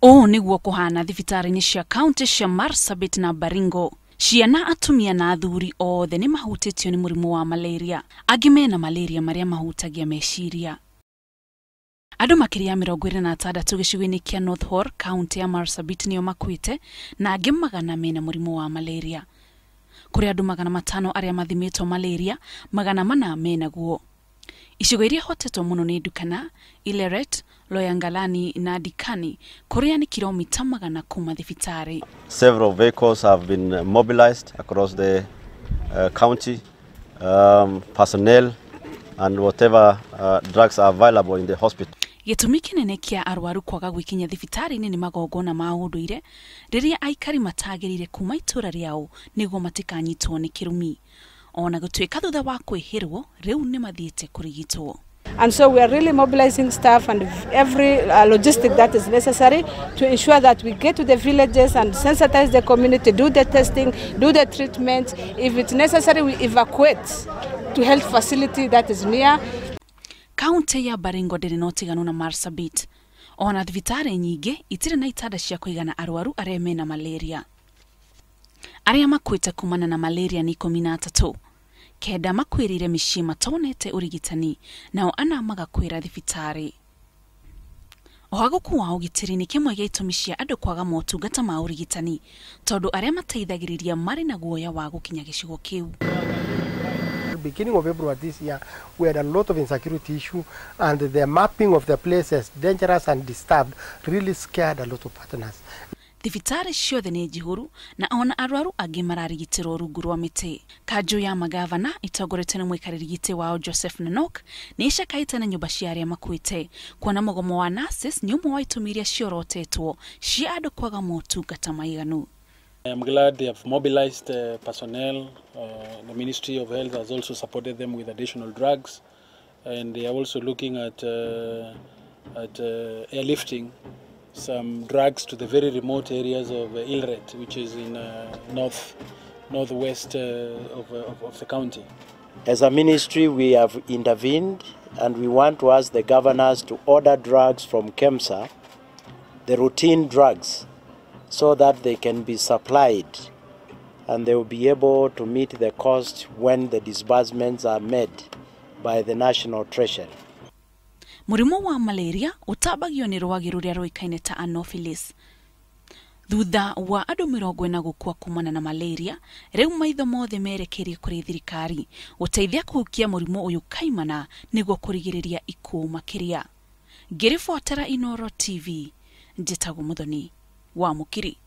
Ũũ nĩguo kũhana thibitarĩ-inĩ cia kaunti cia Marsabit na Baringo. Ciana, atumia na athuri othe nĩ mahutĩtio nĩ mũrimũ wa malaria. Angĩ mena malaria marĩa mahutagia meciria. Andũ makĩria ya 26 gĩcigo-inĩ kĩa North Horr, kaunti ya Marsabit nĩo makuĩte na angĩ 100 mena mũrimũ wa malaria. Kũrĩ andũ 500 arĩa mathimĩtwo malaria, 400 menaguo. Icigo iria hotetwo mũno nĩ Ndukana, Ileret, Loyangalani na Dikani, kũrĩa nĩ kilomita 100 kuma thibitarĩ. Several vehicles have been mobilized across the county, personnel and whatever drugs are available in the hospital. Gĩtũmi kĩnene kĩa arwaru kwaga gwĩkinya thibitarĩ-inĩ nĩ magongona ma ũndũire rĩrĩa aikari matagĩrĩire kuma itũra rĩao nĩguo matikanyitwo nĩ kĩrumi. Ona gũtuĩka thutha wa kwĩhĩrwo rĩu nĩ mathiĩte kũrigitwo. And so we are really mobilizing staff and every logistic that is necessary to ensure that we get to the villages and sensitize the community, do the testing, do the treatment. If it's necessary, we evacuate to health facility that is near. Kaunti ya Baringo ndĩrĩ na ũtiganu na Marsabit. Ona thibitarĩ nyingĩ itirĩ na itanda cia kũigana arwaru arĩa mena malaria. Arĩa makuĩte kumana na malaria nĩ 13. 9 makuĩrĩire mĩciĩ matonete ũrigitani, nao 4 magakuĩra thibitarĩ. Ũhagũku wa ũgitĩri nĩ kĩmwe gĩa itũmi cia andũ kwaga motungata ma ũrigitani, tondũ arĩa mateithagĩrĩria marĩ na guoya wa gũkinya gĩcigo kĩu. Beginning of February this year, we had a lot of insecurity issue, and the mapping of the places dangerous and disturbed really scared a lot of partners. Thibitarĩ ciothe nĩ njihũru na ona arwaru angĩ mararigitĩrwo rungu rwa mĩtĩ. Kanjũ ya magavana itongoretio nĩ mũikarĩri gĩtĩ wao Joseph Nanok nĩ ĩcakaĩte na nyũmba cia arĩa makuĩte. Kuona mũgomo wa nurses nĩ ũmwe wa itũmi iria ciorotetwo cia andũ kwaga motungata maiganu. I am glad they have mobilized personnel. The Ministry of Health has also supported them with additional drugs, and they are also looking at airlifting some drugs to the very remote areas of Ileret, which is in northwest of the county. As a ministry, we have intervened, and we want to ask the governors to order drugs from KEMSA, the routine drugs, so that they can be supplied and they will be able to meet the cost when the disbursements are made by the National Treasury. Mũrimũ wa malaria ũtambagio nĩ rwagĩ rũrĩa rũĩkaine ta Anopheles. Thutha wa andũ 40 gũkua kumana na malaria, rĩu maitho mothe merekeire kũrĩ thirikari gũteithia kũhukia mũrimũ ũyũ kaimana nĩguo kũrigĩrĩria ikuũ makĩria. Ngĩribotera Inooro TV, njĩtagwo Muthoni wa Mukiri.